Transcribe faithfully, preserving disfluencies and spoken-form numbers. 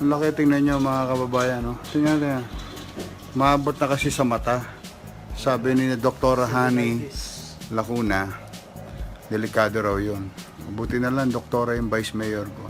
Laki, tingnan nyo, mga kababayan, no? Tingnan nyo. Maabot na kasi sa mata. Sabi ni Doktora Honey Lacuna, delikado raw yun. Buti na lang, doktora yung vice mayor ko.